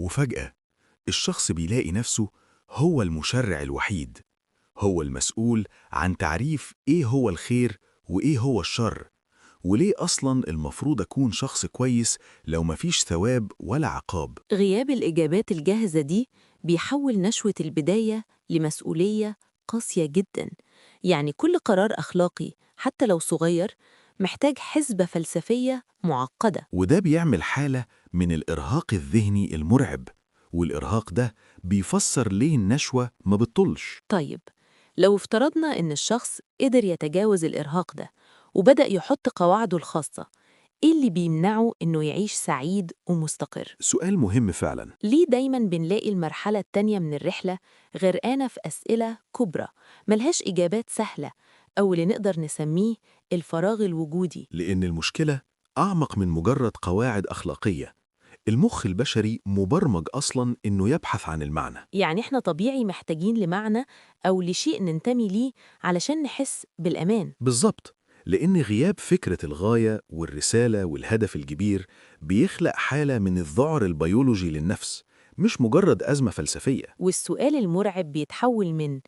وفجأة الشخص بيلاقي نفسه هو المشرع الوحيد، هو المسؤول عن تعريف إيه هو الخير وإيه هو الشر، وليه أصلاً المفروض أكون شخص كويس لو مفيش ثواب ولا عقاب. غياب الإجابات الجاهزة دي بيحول نشوة البداية لمسؤولية قاسية جدا. يعني كل قرار أخلاقي حتى لو صغير محتاج حسبة فلسفية معقدة. وده بيعمل حالة من الإرهاق الذهني المرعب، والإرهاق ده بيفسر ليه النشوة ما بتطولش. طيب، لو افترضنا إن الشخص قدر يتجاوز الإرهاق ده وبدأ يحط قواعده الخاصة، إيه اللي بيمنعه إنه يعيش سعيد ومستقر؟ سؤال مهم فعلا. ليه دايماً بنلاقي المرحلة التانية من الرحلة غرقانة في أسئلة كبرى ملهاش إجابات سهلة، أو اللي نقدر نسميه الفراغ الوجودي؟ لأن المشكلة أعمق من مجرد قواعد أخلاقية. المخ البشري مبرمج أصلاً إنه يبحث عن المعنى. يعني إحنا طبيعي محتاجين لمعنى أو لشيء ننتمي ليه علشان نحس بالأمان. بالظبط، لأن غياب فكرة الغاية والرسالة والهدف الكبير بيخلق حالة من الذعر البيولوجي للنفس، مش مجرد أزمة فلسفية. والسؤال المرعب بيتحول من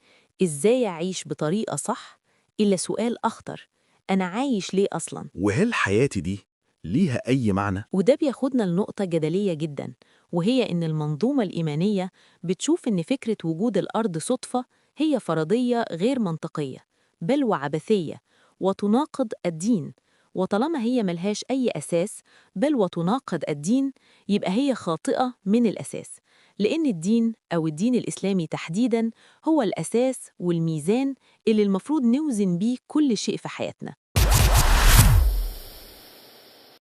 إزاي أعيش بطريقة صح إلى سؤال أخطر: أنا عايش ليه أصلاً؟ وهل حياتي دي ليها أي معنى؟ وده بياخدنا لنقطة جدلية جدا، وهي إن المنظومة الإيمانية بتشوف إن فكرة وجود الأرض صدفة هي فرضية غير منطقية بل وعبثية، وتناقض الدين. وطالما هي ملهاش أي أساس بل وتناقض الدين، يبقى هي خاطئة من الأساس، لأن الدين أو الدين الإسلامي تحديداً هو الأساس والميزان اللي المفروض نوزن بيه كل شيء في حياتنا.